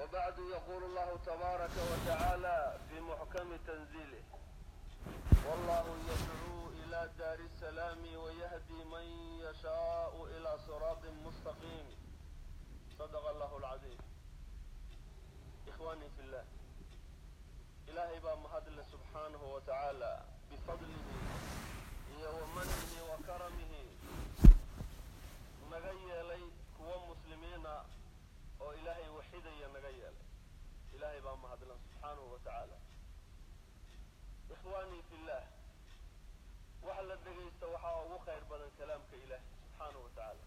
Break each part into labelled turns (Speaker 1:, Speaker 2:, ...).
Speaker 1: وبعد، يقول الله تبارك وتعالى في محكم تنزيله: والله يدعو إلى دار السلام ويهدي من يشاء إلى صراط مستقيم. صدق الله العظيم. إخواني في الله، إلهي baa mahadle subxaanahu wa tacaala, bifadlihi iyo wamanihi wa karamihi naga yeelay kuwa muslimiina oo Ilaahay waxidaya naga yeelay. Ilaahay baa mahadlan subxaanahu wa tacaala. Ikhwaanii fi llah, wax la dhegaysta waxaa ugu khayr badan kalaamka Ilaahay subxaanahu wa tacaala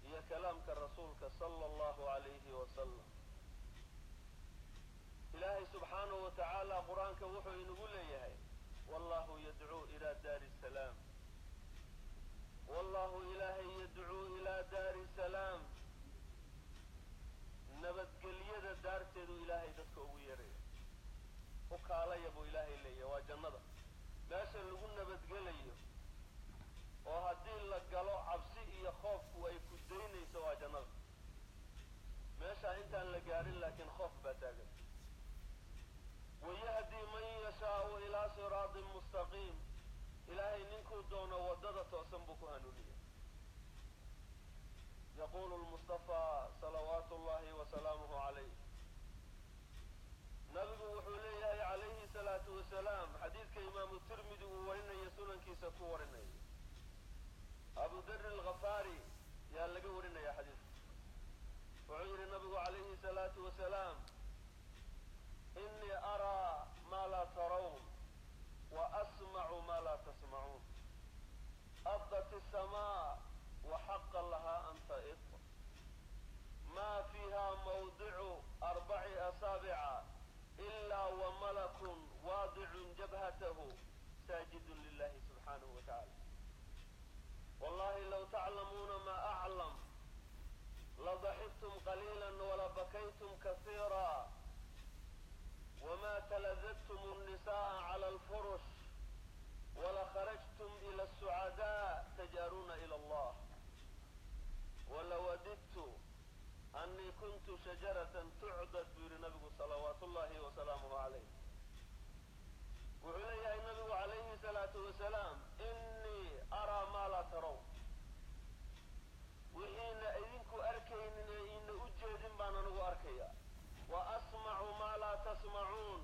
Speaker 1: iyo kalaamka rasuulka sala Allahu calayhi wasalam. Ilaahay subxaanahu wa tacaala Qur-aanka wuxuu inagu leeyahay: wallahu yadcuu ilaa daari salaam. Wallahu, Ilaahay, yadcuu ilaa daari salaam, nabadgelyada daarteedu Ilaahay dadka ugu yeeraya. U kaalaya buu Ilaahay leeyahay. Waa jannada, meesha lagu nabadgelayo oo haddii la galo cabsi iyo khoofku ay ku daynayso, waa jannada. Meeshaa intaan la gaadhin laakiin khoof baa taagan. Wayahdii man yashaau ilaa siraatin mustaqiim, Ilaahay ninkuu doono waddada toosan buu ku hanuuniya. Yaquulu lmustafaa salawaatu ullahi wasalaamuhu calayh, nabigu wuxuu leeyahay calayhi salaatu wasalaam, xadiidka Imaamu Tirmidi uu warinayo, sunankiisa ku warinayo, Abu Dari Alkhafaari yaa laga warinaya xadiidka, wuxuu yidhi nabigu calayhi salaatu wasalaam: inii araa maa laa tarawn wa asmacu maa laa tasmacuun. Adat isamaa wa xaqa lahaa an ta'id, maa fiiha mawdicu arbaci asaabica ilaa wamalakun waadicun jabhatahu saajidun lilahi subxaanahu wa tacaala. Wallahi low taclamuuna ma aclam ladaxiktum qaliila walabakaytum kasiira wma taladadtum الnisaءa clى اlfurush walakharajtum ilى الsucadaa tajaaruuna ilى allah, walawadidtu anii kuntu shajaratan tucdad, buu yidhi nabigu salawaat ullahi wasalaamuhu calayh. Wuxuu leeyahay nabigu calayhi salaatu wasalaam: inii araa maa laa taraw, wixiina idinku arkaynin ee iina u jeedin baan anigu arkaya. Wa asmacu maa laa tasmacuun,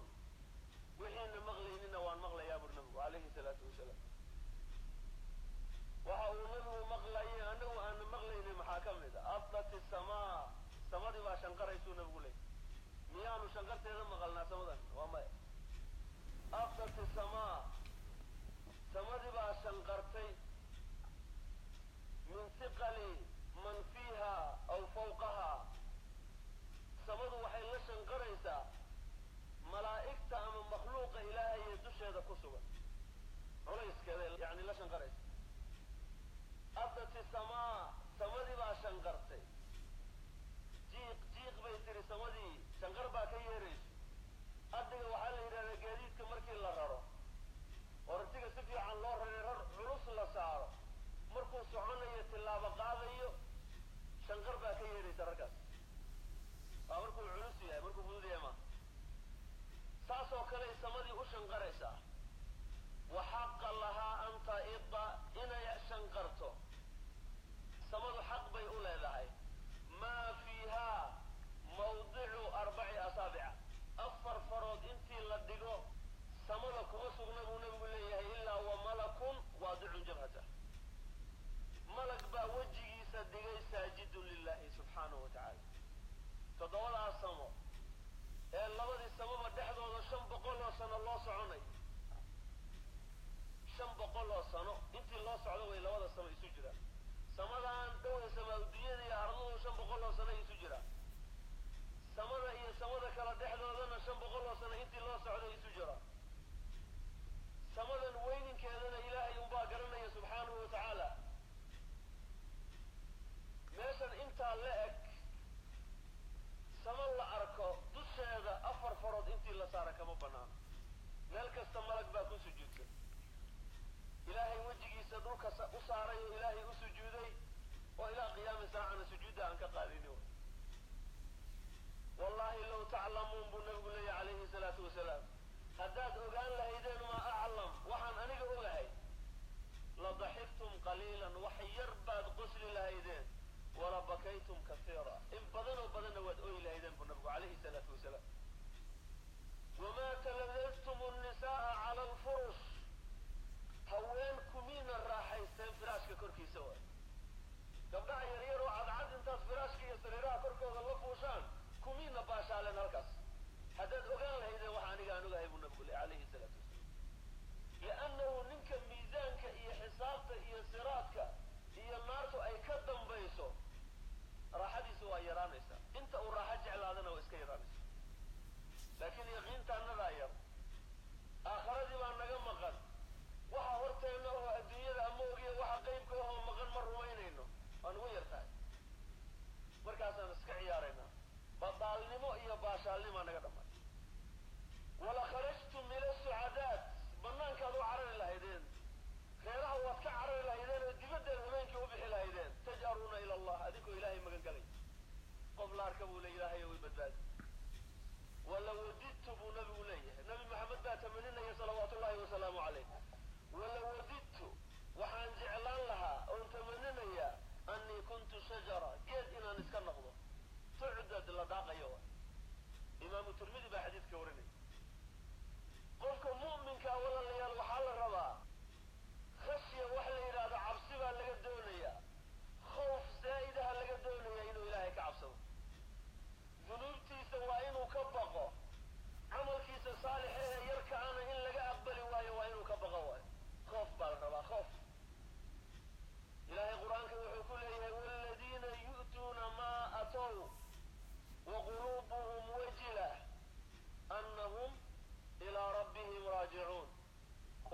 Speaker 1: wixiina maqlaynina waan maqlayaa, buri nabigu calayhi salaatu wasalaam. Waxa uu nabigu maqlayay anagu aana maqlaynin maxaa ka mid a? Adat isamaa, samadii baa shanqaraysuu nabigu leeyay. Miyaanu shanqarteeda maqalnaa samadan? Waa maya. Adat isamaa, samadii baa shanqartay, min hiqali man fiiha aw fawqaha, samadu waxay la shanqaraysaa malaa'igta ama makhluuqa Ilaahay ee dusheeda ku sugan culayskeeda, yani la shanqaraysa. Adat isamaa, samadii baa shanqartay, jiiq jiiq bay tiri samadii, shanqar baa ka yeerayso. Adiga waxaa la yidhahdaa gaadiidka markii la raro oo ratiga si fiican loo raray, rar culus la saaro, markuu soconayo, tillaabo qaadayo, shanqar baa ka yeeraysa rarkaas. Waa markuu culus yahay, markuu fudud yahay maaha. Saas oo kaley samadii u shanqaraysaa. Wa xaqa lahaa an ta'ida, inay shanqarto samadu xaq bay u leedahay. Maa fiihaa mawdicu arbaci asaabica, afar farood intii la dhigo samada kuma sugna, buu nabigu leeyahay, ilaa wa malakun waadicun jabhatah, malag baa wejigiisa dhigay, saajidun lilahi subxaanahu wa tacaala. Toddobadaas samo ee labadii samaba dhexdooda 500 oo sano loo soconayo, 500 oo sano intii loo socdo way labada samo isu jiraan. Samadan dhowda samaa dunyada iyo ardadu 500 oo sano isu jiraan. Samada iyo samada kale dhexdoodana 500 oo sano intii loo socdo isu jiraan. Samadan weyninkeedana Ilaahay unbaa garanaya subxaanahu wa tacaala. Meeshan intaa la eg, sama la arko dusheeda afar farood intii la saara kama banaano. Meel kasta malag baa ku sujuudsan, Ilaahay wejigiisa dhulka u saaray oo Ilaahay u sujuuday, oo ilaa qiyaami saacana sujuudda aan ka qaadini. qaliilan, wax yar baad qosli lahaydeen, wala bakaytum kaiira, in badanoo badanna waad ooyi lahaydeen buu nabigu calayhi salaatu wasalaam. Wamaa taladadtum annisaaa cala alfurush, haween kumiina raaxaysteen firaashka korkiisa waay. Gabdhaha yaryar oo cadcad intaad firaashka iyo sariiraha korkooda la fuushaan kumiina baashaaleen halkaas. Haddaad ogaan lahaydeen waxa aniga aan ogahay buu nabigu leey calayhi salaatu wasalaam. Liannahu ninka miisaanka iyo xisaabta iyo siraadka iyo naartu ay ka dambayso, raaxadiisu waa yaraanaysaa. Inta uu raaxo jeclaadana waa iska yaraanaysa. Laakiin yaqiintaanadaa yar, aakharadii baa naga maqan, waxa horteenna oo adduunyada ama ogiya waxa qeybka ahoo maqan ma rumaynayno, waa nugu yar tahay. Markaasaan iska ciyaaraynaa, badaalnimo iyo baashaalnimaa naga dhammaatay. Wala kharajtum ila sucadaat, banaankaad u carari lahaydeen, reeraha waad ka carari lahaydeen oo dibaddaad habeenkii u bixi lahaydeen. Taj'aruuna ila allah, adinkoo ilaahay magan galay. Qof la arka buu le ilaahay way badbaadi. Wala wadidtu buu nabigu leeyahay, nabi maxamed baa tamaninaya salawaatu ullahi wasalaamu calayh. Wala wadidtu, waxaan jeclaan lahaa oon tamaninayaa, annii kuntu shajara, geed inaan iska noqdo, tucdad, la daaqayo. Imaamu Tirmidi baa xadiidka warinaya. Qofka mu'minkaa, walaalayaal, waxaa la rabaa khashya, wax la yidhaahdo cabsi baa laga doonayaa, khawf zaa'idaha laga doonaya inuu ilaahay ka cabsado, dunuubtiisa waa inuu ka baqo, camalkiisa saalix ee yarkaana in laga aqbali waayo waa inuu ka baqo waayo. Khoof baa la rabaa, khoof. Ilaahay Qur-aanka wuxuu ku leeyahay: waaladiina yu'tuuna maa atow wa quluubuhum wajila annahum ilaa rabbihim raajicuun,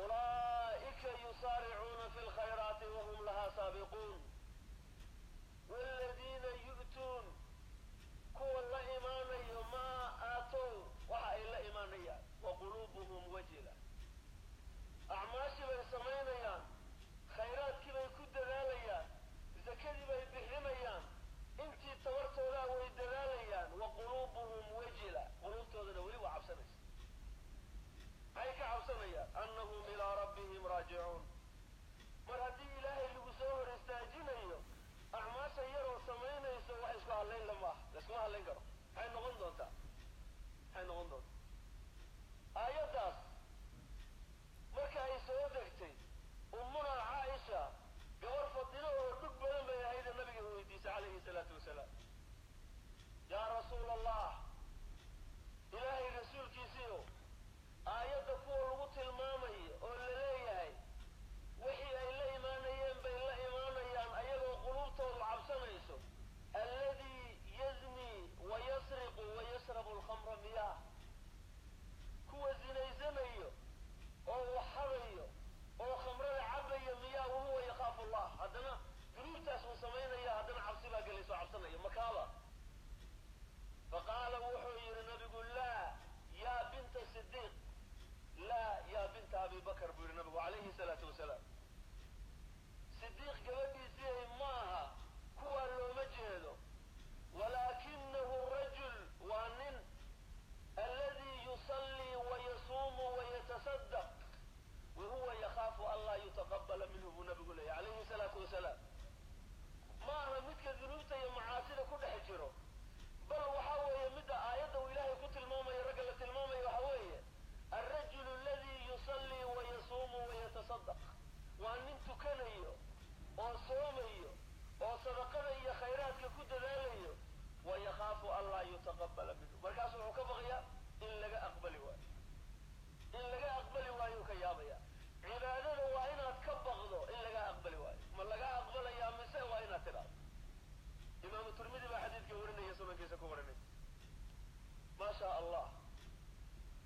Speaker 1: ulaa'ika yusaaricuuna fi lkhayraati wahum lahaa saabiquun. Waaladiina yu'tuun, kuwa la imaanayo, maa aatow, waxa ay la imaanayaan, wa quluubuhum wajila, acmaashii bay samaynayaan, khayraadkii bay ku dadaalayaan, zakadii bay bixinayaan, intii tabartoodaa way dadaalayaan, wa quluubuhum wajila, quluubtoodana weli waa cabsanaysa. Maxay ka cabsanayaan? Annahum ilaa rabbihim raajicuun. Mar haddii ilaahay lagu soo hor istaajinayo, acmaasha yaroo samaynayso wax isku hadlayn la maaha, laiskuma hadlayn karo. Maxay noqon doontaa? Maxay noqon doontaa? Aayaddaas marka ay soo degtay, ummunaa Caaisha, gabar fadilo oo dhug badan bay ahayd, nabiga weydiisay calayhi salaatu wasalaam: yaa rasuula allah, ilaahay rasuulkiisiio, aayadda kuwa lagu tilmaamayo oo la leeyahay wixii ay la imaanayeen bay la imaanayaan ayagoo quluubtoodu cabsanayso, alladii yaznii wa yasriqu wa yashrabu alkhamra, miyaa kuwa zinaysanayo oo waxadayo oo khamrada cabaya miyaa? Wahuwa yakhaafu allah, haddana dunuubtaas uu samaynaya, haddana cabsi baa gelayso, cabsanaya makaaba. Faqaala, wuxuu yidhi nabigu: laa yaa binta Sidiiq, laa yaa binta Abi Bakr, buu yidhi nabigu calayhi salaatu wasalaam. Sidiiq gabadhiisii ma aha, kuwaa looma jeedo. Walaakinahu rajul, waa nin, alladii yusallii wayasuumu wayatasaddaq wahuwa yakhaafu an laa yutaqabala minhu, buu nabigu leeyahy calayhi salaatu wasalaam. Ma aha midka dunuubta iyo macaasida ku dhex jiro, bal waxa weeye midda aayadda uu ilaahay ku tilmaamayo, ragga la tilmaamayo waxa weeye alrajulu aladii yusallii wayasuumu wayatasaddaq, waa nin tukanayo oo soomayo oo sadaqada iyo khayraadka ku dadaalayo, wayakhaafu an laa yutaqabala minhu. Markaasu wuxuu ka baqayaa in laga aqbali waayo, in laga aqbali waayo ka yaabaya. Cibaadada waa inaad ka baqdo in laga aqbali waayo. Ma laga aqbalayaa mise? Waa inaad tidhaahdo. Imaamu Tirmidi baa xadiidka warinaya, sunankiisa ku warinaya. Maa sha allah,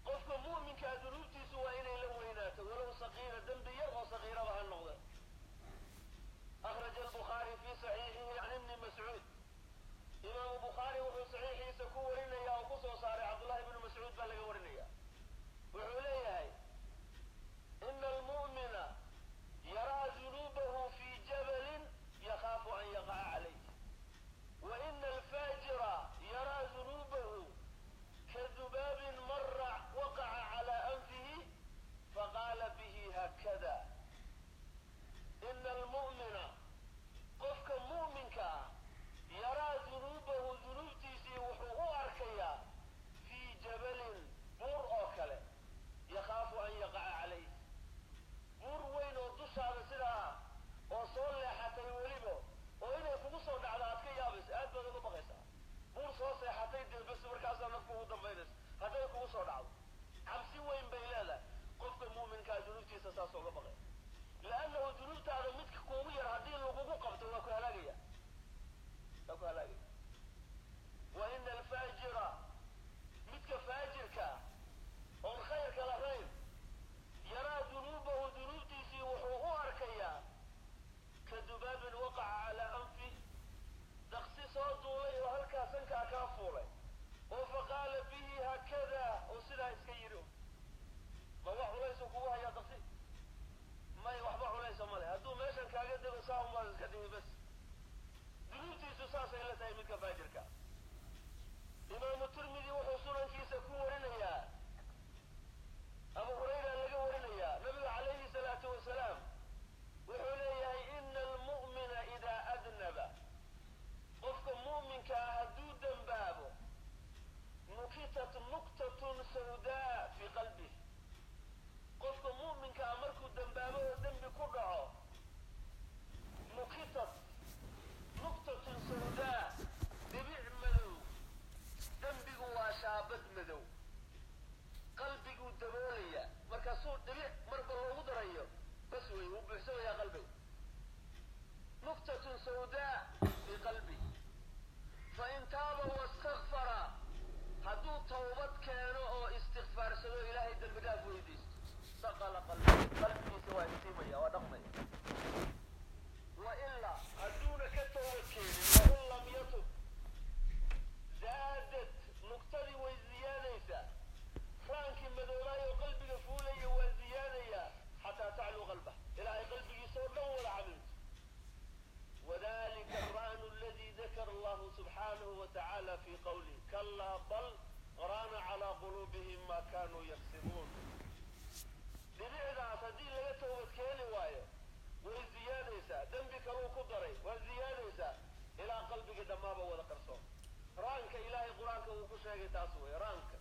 Speaker 1: qofka mu'minkaa dunuubtiisu waa inay la weynaato, walow saqiira, dembi yar oo saqiiraba ha noqde. Akhraja albukhaari fi saxiixihi can ibni Mascuud. Imaamu Bukhaari wuxuu saxiixiisa ku warinaya oo kusoo saaray, Cabdullahi ibnu Mascuud baa laga warinaya, wuxuu leeyahay: ina almu'mina yaraa dunuubahu fi jabalin yakhaafu an yaqaca calayh, wa ina alfaajira yaraa dunuubahu kadubaabin mara waqaca calaa anfihi faqaala bihi hakada. Ina almu'mina dambaynayso hadday kugu soo dhacdo. Cabsi weyn bay leedahay qofka muuminkaa dunuubtiisa saas uga baqay, liannahu dunuubtaada midka kuugu yar haddii lagugu qabto waa ku halaagaya, waa ku halaagaya. Wa ina alfaajira, midka faajirka oon khayrka lahayn, yaraa dunuubahu, dunuubtiisii wuxuu u arkayaa ka dubaabin waqaca calaa anfi, daqsi soo duulay oo halkaa sankaa kaa fuulay, oo faqaala bihi haakada, oo sidaa iska yidhi. Ma wax culaysuu kugu hayaa daqsi? May, waxba culaysa male. Hadduu meeshan kaaga dego saa unbaad iska dhihi bas. Dunuubtiisu saasay la tahay midka faajirka. Imaamu Tirmidi wuxuu sunankiisa ku warinayaa, Abu Hurayra laga warinayaa, nabigu calayhi salaatu wasalaam wuxuu leeyahay: ina almu'mina idaa adnaba, qofka mu'minkaa hadduu dembaabo, nukitat nuktatun sawdaa fii qalbih. Qofka mu'minkaa markuu dembaabo oo dembi ku dhaco, nukitat nuktatun sawdaa, dhibic madow. Dembigu waa shaabad madow, qalbiguu daboolaya. Markaasuu dhibic marba loogu darayo, bas wey, wuu buuxsamayaa qalbigu. Nuktatun sawdaa fii qalbi, fain taaba wastakfara, hadduu tawbad keeno oo istikfaarsado, ilaahay dembi dhaaf weydiisto, saqala qalbi, qalbigiisa waa iftiimaya, waa dhaqmaya. Wa ilaa hadduuna ka tawbad keenin, wain lam yatub, zaadad, nugtadii way ziyaadaysaa, raankii madoobaayoo qalbiga fuulaya waa ziyaadayaa, xataa tacluu qalbah, ilaa ay qalbigiisa oo dhan wada caminto. Wadalika alraanu aladi dakara allahu subxaanahu wa tacaala fi qawlih: kalaa bal raana calaa quluubihim ma kanuu yaksibuun. Dhibicdaas haddii laga tawbad keeni waayo, way ziyaadaysaa, dembi kaluu ku daray, waa ziyaadaysaa ilaa qalbigii dhammaaba wada qarsoon. Raanka ilaahay qur-aanka uu ku sheegay taas wey raanka.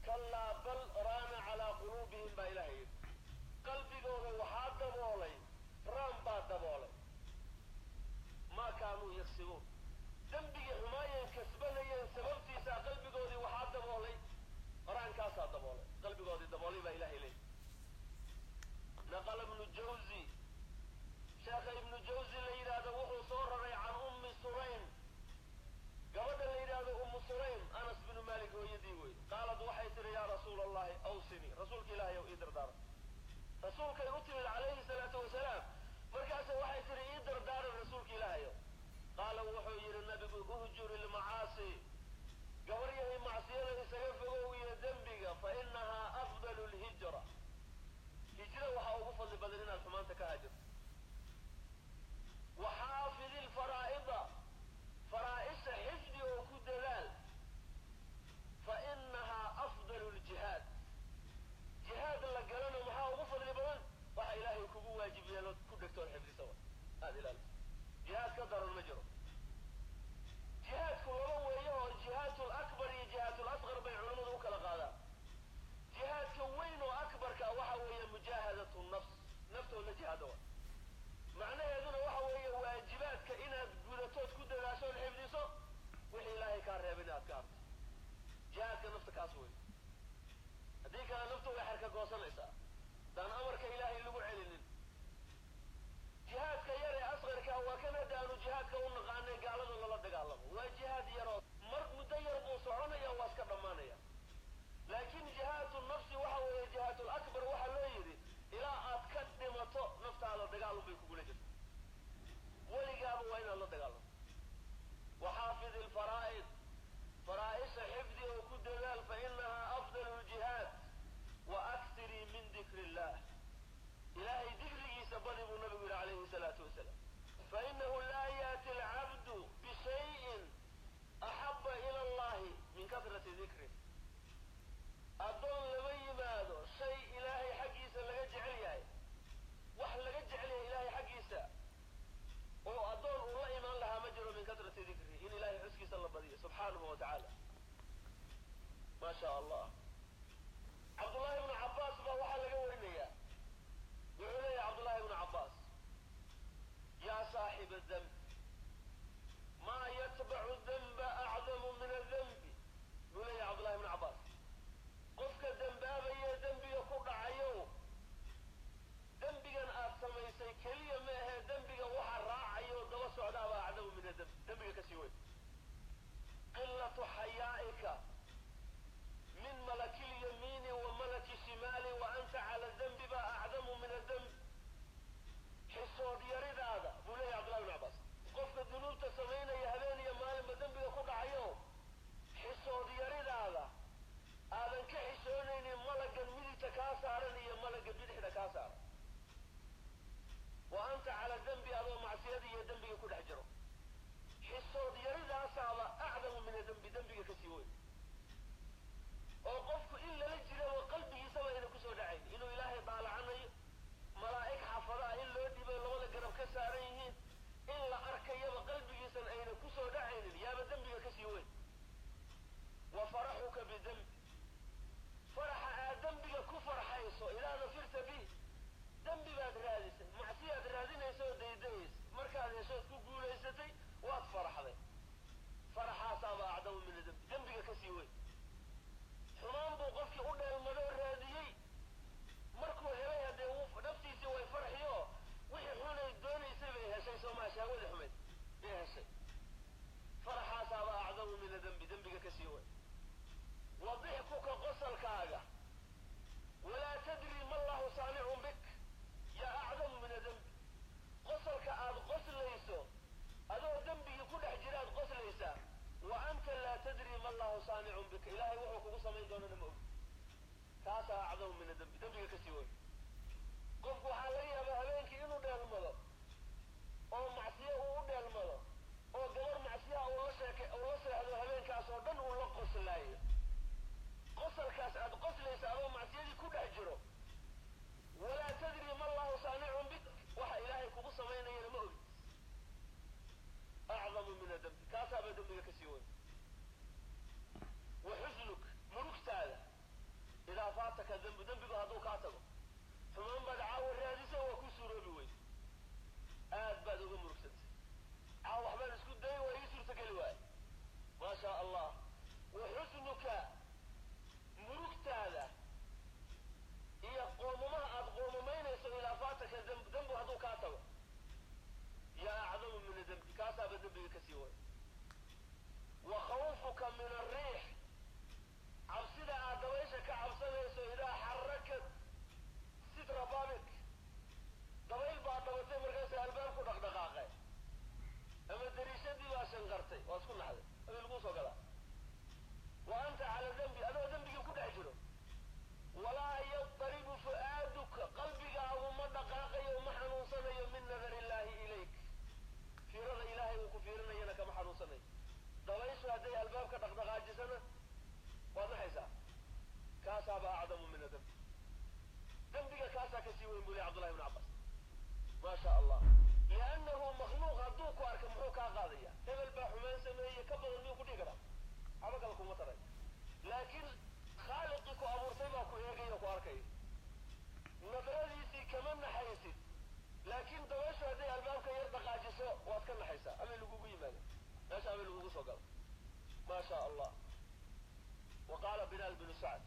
Speaker 1: Kalaa bal raana calaa quluubihim baa ilahay yidhi, qalbigooda waxaa daboolay raan baa daboolay. Maa kaanuu yaksibuun, dembigii xumaayay kasbanayeen sababtiisaa qalbigoodii waxaa daboolay raankaasaa daboolay, qalbigoodii daboolay baa ilahay leeyay. Naqala Ibnu Jawzi, sheekha Ibnu Jawzi la yidhaahdo, wuxuu soo raray can Ummi Sulaym, gabadha la yidhaahdo Ummu Sulaym, Anas binu Malik hooyadii wey. Qaalad, waxay tihi: yaa Rasuula Allahi, awsinii, rasuulka Ilahay ow, ii dardaaran. Rasuulkay u timid calayhi salaatu wasalaam, markaase waxay tihi: ii dardaaran, rasuulka Ilaahayow. Qaala, wuxuu yidhi nabigu: uhjur ilmacaasi, gabar yahay macsiyada isaga fogow iyo dembiga, fa inahaa afdalu lhijra, hijra waxaa ugu fadli badan inaad xumaanta ka hajirto. Waxaafidi lfaraa'ida, faraa'isha xifdi oo ku dadaal, fa inahaa afdalu ljihaad, jihaad la galana maxaa ugu fadli badan? Waxa ilaahay kugu waajib yeelood ku dhegtood xifdisa, aada ilaaliso. Jihaad ka daran ma jiro. Jihaadku laba weeye oo jihaadul akbar iyo jihaadul asqar bay culimmadu u kala qaadaan. Jihaadka weyn oo akbarka waxa weeye mujaahadatu nafs, naftood la jihaada wa. Macnaheeduna waxa weeye waajibaadka inaad gudatood ku dadaashood xifdiso, wixii ilaahay kaa reebay inaad ka harto. Jihaadka nafta kaas wey. Haddii kale naftu way xarka goosanaysaa daan amarka ilaahay lagu celinin. Jihaadka yar ee asqarka waa kan hadda aanu jihaadka u naqaanay, gaalada lala dagaalamo. Waa jihaad yaroo mar muddo yar buu soconaya, waa iska dhammaanaya. Laakiin jihaadu nafsi waxa weeye jihaadul akbar, waxaa loo yidhi ilaa aad ka dhimato naftaada dagaal unbay kugula jirta, weligaaba waa inaad la dagaalanto. Waxaafid ilfaraa'id, faraa'isha xifdi oo ku dadaal, fa inahaa afdalu ljihaad. Wa aktirii min dikri illah, ilaahay dikrigiisa badi buu nabigu yidhi calayhi salaatu wasalaam, fainahu laa yaati alcabdu bishayin axaba ila allahi min kasrati dikrih. Addoon lama yimaado shay ilaahay xaggiisa laga jecel yahay, wax laga jecel yahay ilaahay xaggiisa oo addoon uu la imaan lahaa ma jiro, min kasrati dikrihi, in ilaahay xuskiisa la badiyo subxaanahu wa tacaala. Ma sha Allah. Cabdullahi ibnu Cabbaas baa waxaa laga warinayaa, wuxuu leeyahay Cabdullahi ibnu Cabbaas: yaa saaxiba danb, maa yatbacu danba acdamu min adanbi. bidembi, faraxa aad dembiga ku farxayso, idaa dafirta bih, dembi baad raadisay, macsiyaad raadinaysa oo daydayaysa, markaad heshood ku guulaysatay waad faraxday, faraxaasaaba acdamu min adembi, dembiga kasii weyn. Xumaan buu qofkii u dheelmadoo raadiyey, markuu helay haddee naftiisii way farxiyo, wixii xunay doonaysay bay heshay, soomaa shahwadii xumayd bay heshay, faraxaasaaba acdamu min adembi, dembiga kasii weyn. Wa dixkuka, qosalkaaga, walaa tadri ma allahu saanicun bik, yaa acdamu min adembi, qosalka aad qoslayso adoo dembigii ku dhex jira aad qoslaysaa, wa anta laa tadri ma allahu saanicun bika, ilaahay wuxuu kugu samayn doonana ma ogi, kaasaa acdamu min adembi, dembiga kasii weyn. Qofku waxaa laga yaabaa habeenkii inuu dheelmado oo macsiyo uu u dheelmado oo gabar macsiyaha uu la sheeke uu la seexdo, habeenkaas oo dhan uu la qoslaayo, qosalkaas aad qoslaysa adoo macsiyadii ku dhex jiro, walaa tadri ma allahu saanicun bik, waxa ilaahay kugu samaynayana ma ogid, acdamu min adembi, kaasaaba dembiga kasii weyn. Wa xusnuk, murugtaada, idaa faataka dembu, dembigu hadduu kaa tago, xumaan baad caawa raadisa waa ku suuroobi weyn, aad baad uga murugsantay, caawa waxbaan isku dayay waa ii suurtageli waaye, maa shaa allah. Wa xusnuka, murugtaada iyo qoomamaha aad qoomamaynayso, ilaa faataka dembu, dembu hadduu kaa tago, yaa acdamu min adembi, kaasaaba dembiga kasii way. Wa khawfuka min alriix, cabsida aad dabaysha ka cabsanayso, idaa xarakat sitra baabik, dabayl baa dhabatay markaasa albaabku dhaqdhaqaaqay ama dariishadii baa shanqartay, waa isku naxday, ama laguu soo galaa, wa anta cala dembi, adoo dembigii ku dhex jiro, walaa yadaribu fu'aaduka, qalbigaagu ma dhaqaaqayo, ma xanuunsanayo, min nadar illaahi ilayk, fiirada ilaahay uu ku fiirinayana kama xanuunsanayo. Dabayshu hadday albaabka dhaqdhaqaajisana waad naxaysaa, kaasaaba acdamu min adembi, dembiga kaasaa kasii weyn buu ley Cabdullahi ibnu Cabbaas, maa sha allah. Liannahu makhluuq hadduu ku arka muxuu kaa qaadaya? Hebel baa xumaan sameeye ka badan miyuu ku dhihi karaa? Waxba kale kuma taray, laakiin khaaliqii ku abuurtay baa ku eegaya o ku arkaya, nadradiisii kama naxaysid, laakiin dabayshu hadday albaabka yar dhaqaajiso waad ka naxaysaa, ama lagugu yimaado meesha, ama lagugu soo galo, maa sha allah. Wa qaala Bilaal binu Sacd,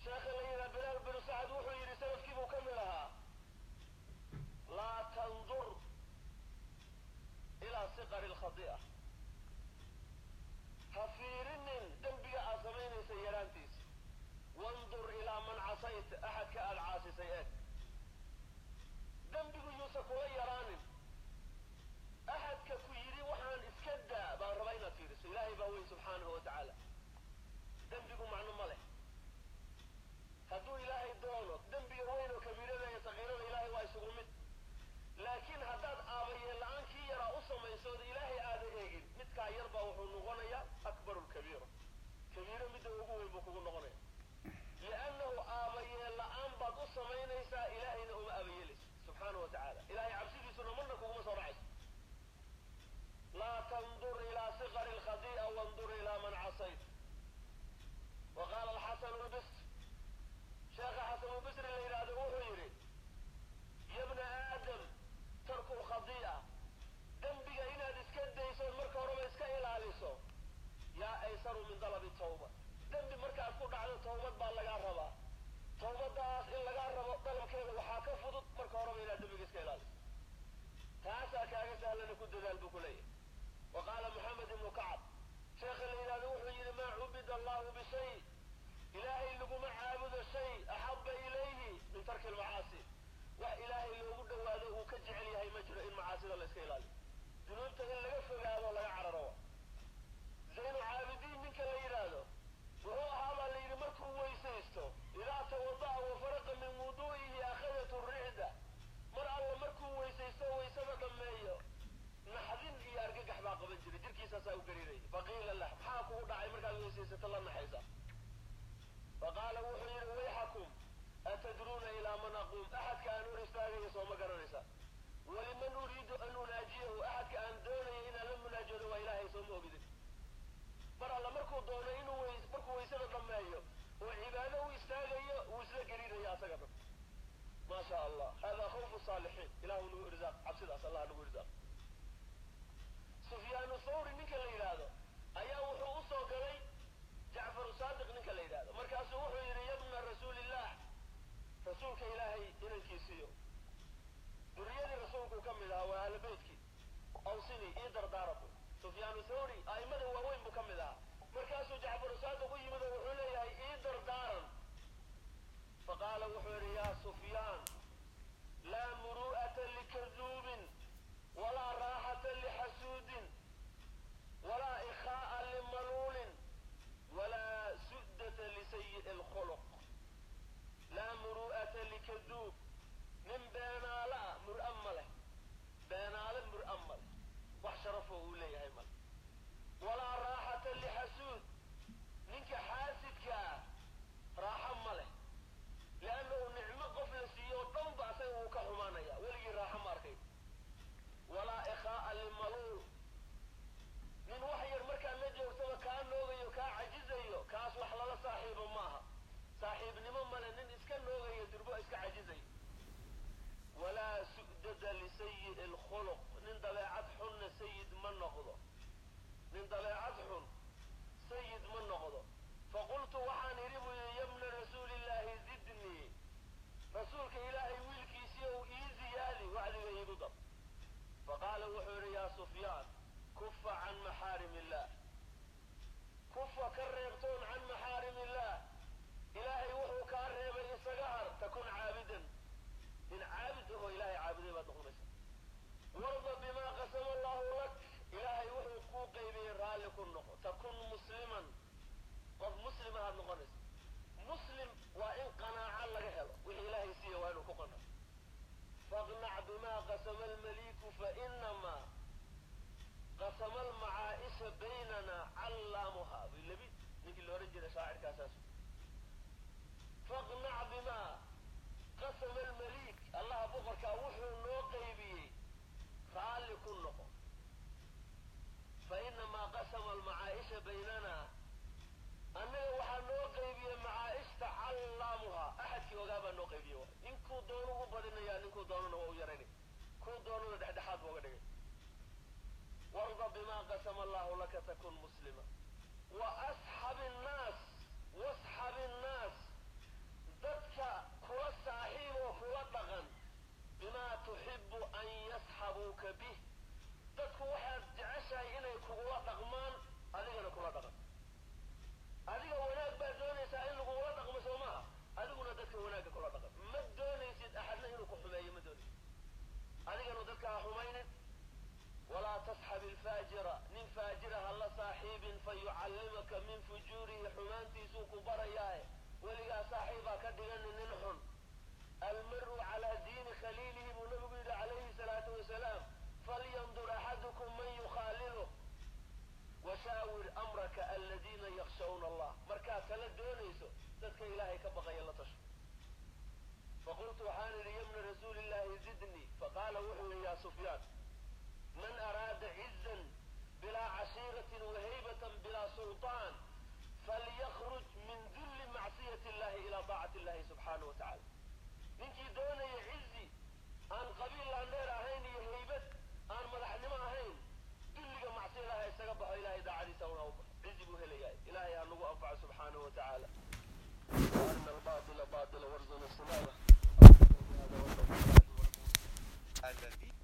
Speaker 1: sheekha la yidhaha Bilaal binu Sacd wuxuu yidhi, salafkii buu ka mid ahaa, laa tandur ilaa siqari alkhadi'a, ha fiirinin dembiga aad samaynaysa yaraantiisa, wandur ilaa man casayta, axadka aad caasisay eeg, dembigu yuusa kula yaraanin, axadka ku yidhi waxaan iska daa baan rabaa inaad fiiriso, ilaahay baa weyn subxaanahu wa tacaala. Dembigu macno ma leh hadduu ilaahay doono, dembiga weyn oo kabiirada iyo sakiirada ilaahay waa isugu mid, laakiin haddaad aabayeen la-aan kii yaraa u samaysood ilaahay aada eegin, midkaa yar baa wuxuu noqonayaa akbaru lkabiira, kabiiro midda ugu weyn buu kugu noqonaya, liannahu aabayeen la-aan baad u samaynaysaa, ilaahayna uma aabayeelaysa subxaanahu wa tacaala, ilahay cabsidiisuna marna kuguma soo dhacayso. Laa tandur ilaa siqari alkhadi'a wandur ilaa man casayt. Wa qaala alxasanu lbisri, sheekha Xasanulbisri la yidhaahdo wuxuu yidhi, ya bna aadam, tarku lkhadi'a, dembiga inaad iska daysood marka horeba iska ilaaliso, yaa aysaru min dalabi tawba, dembi markaad ku dhacdo tawbad baa lagaa rabaa, tawbadaas in lagaa rabo dalabkeeda waxaa ka fudud marka horeba inaad dembiga iska ilaaliso, taasaa kaaga sahlana, ku dadaal buu ku leeyahay. Wa qaala Moxamed ibnu Kacab, sheekha la yidhahdo wuxuu yidhi, maa cubida allahu bishay, ilaahay laguma caabudo shay axaba ilayhi min tarki almacaasi, wax ilaahay loogu dhawaado uu ka jecel yahay ma jiro in macaasida la iska ilaaliyo, dunuubta in laga fogaado laga cararo. Zaynu Caabidiin ninka la yidhaahdo wuxuu ahaa baa la yidhi, markuu weysaysto, idaa tawada'a wa faraqa min wuduu'ihi akhadatu ricda, mar alla markuu weysaysto waysada dhammeeyo naxdin iyo argagax baa qaban jiray, jirkiisaasaa u gariirayay. Faqiila lah, maxaa kugu dhacay markaad weysaysato la naxaysa? Faqaala wuxuu yidhi, wayxakum, atadruuna ilaa man aquum, axadka aan hor istaagaya sooma garanaysa? Waliman uriidu an unaajiyahu, axadka aan doonayo inaan la munaajoodo waa ilaahay, sooma ogidin? Mar alla markuu doono inuu Oo cibaado u istaagayo, wuu isla gariiraya asaga dhan. Maa sha Allah, hada khawfu saalixiin. Ilahu nagu irsaaq cabsidaas, Allah nagu irsaaq. Sufyaanu Thawri ninka la yidhaahdo ayaa wuxuu u soo galay Jacfaru Saadiq ninka la yidhahdo. Markaasuu wuxuu yidhi: "Yabna rasuulillaah, rasuulka Ilaahay inankiisiyo," duriyadii rasuulkuu ka mid ahaa, waa ahla beytkii, "awsinii," ii dardaara bu. Sufyaanu Thawri a'immada waaweyn buu ka mid ahaa. Markaasuu Jacfaru Saadiq u yimid oo wuxuu leeyahay: "Ii dardaaran." Faqaala, wuxuu yidhi: "Yaa Sufyaan, laa muru'ata likaduubin, walaa raaxata lixasuudin, walaa ikhaa'a limaluulin, walaa su'data lisayi'i alkhuluq." Laa muru'ata likaduub, nin beenaale ah mur'a ma leh, beenaale mur'a ma leh, wax sharafoo uu leeyahay ma leh. Walaa raaxata lixasuud, ninka xaasidka ah raaxo ma leh, liannahu nicmo qof la siiyo oo dhan ba asaga wuu ka xumaanaya, weligii raaxo ma arkay. Walaa ikhaa'a limaluul, nin wax yar markaad la joogtaba kaa noogayo, kaa cajizayo, kaas wax lala saaxiibo maaha, saaxiibnimo male, nin iska noogayo, durbo iska cajizayo. Walaa su'dada lisayi'i alkhuluq, nin dabeecad xunna sayid ma noqdo, nin dabeecad xun sayid ma noqdo. Faqultu, waxaan idhi buu yidhi: "Yabna rasuulillaahi, zidnii," rasuulka Ilaahay wiilkiisii ow, ii ziyaadi, wacdiga iigu dar. Faqaala, wuxuu yidhi: "Yaa Sufyaan, kufa can maxaarim illaah, kufa, ka reebtoon, can maxaarim illaah, Ilaahay wuxuu kaa reebay isaga har, takun caabidan, nin caabid ahoo Ilaahay caabuday baad noqonaysa. Warda bimaa qasama Allahu lak, Ilaahay wuxuu kuu qaybiyey raalli ku noqo, takun musliman, qof muslim ahaad noqonaysa." Muslim waa in qanaaco laga helo, wixii Ilaahay siiya waa inuu ku qanaco. Faqnac bimaa qasama almaliiku, fainamaa qasama almacaa'isha baynana callaamuhaa labi, ninkii la odhan jiray shaacirkaasaas. Faqnac bimaa qasama almaliik, Allaha boqorkaa wuxuu noo qaybiyey raalli ku noqo. Fainamaa qasama almacaa'isha baynana, annaga waxaa noo qaybiyey macaa'ishta callaamuhaa, axadkii ogaa baa noo qaybiyey. Waay ninkuu doonu u badinayaa, ninkuu doonuna waa u yaraynay, kuu doonuna dhexdhexaad buu uga dhigay. Warda bimaa qasama Allahu laka takun muslima. Wa asxab innaas, wasxab innaas, dadka kula saaxiib oo kula dhaqan, bimaa tuxibu an yasxabuuka bih, dadku waxaad jeceshahay inay kugula dhaqmaan adigana kula dhaqan. Adiga wanaag baad doonaysaa in lagugula dhaqmo, soo maaha? Adiguna dadka wanaagga kula dhaqan. Ma doonaysid axadna inuu ku xumeeyo, ma doonaysid, adigana dadka ha xumaynin. Walaa tasxab ilfaajira, nin faajira ha la saaxiibin, fa yucallimaka min fujuurihi, xumaantiisuu ku barayaae, weligaa saaxiibaa ka dhiganin nin xun. Almar'u calaa diini khaliilihi, buu nabigu yidhi calayhi salaatu wasalaam, falyandur axadukum man yukhaaliluh, washaawir amraka aladiina yakshawna Allah. Markaad tala doonayso, dadka Ilaahay ka baqaya la tasho. Faqultu, waxaan idhi: "Yabna rasuulillaahi, zidnii." Faqaala, wuxuu yidhi: "Yaa Sufyaan, man araada cizan bilaa cashiiratin wahaybatan bilaa sulطaan, falyakruj min dulli macsiyati illahi ilaa daacati illahi subxaanahu wa tacala." Ninkii doonaya cizi aan qabiil laandheer ahayn iyo haybad aan madaxnimo ahayn, dulliga macsiyadaha isaga baxo, Ilahay daacadiisa una u baxo, cizi buu helayahay. Ilahay ha nagu anfaco subxaanahu wa tacaala. Waarina albaaila baatila warzuqna ijtinaabah.
Speaker 2: الذي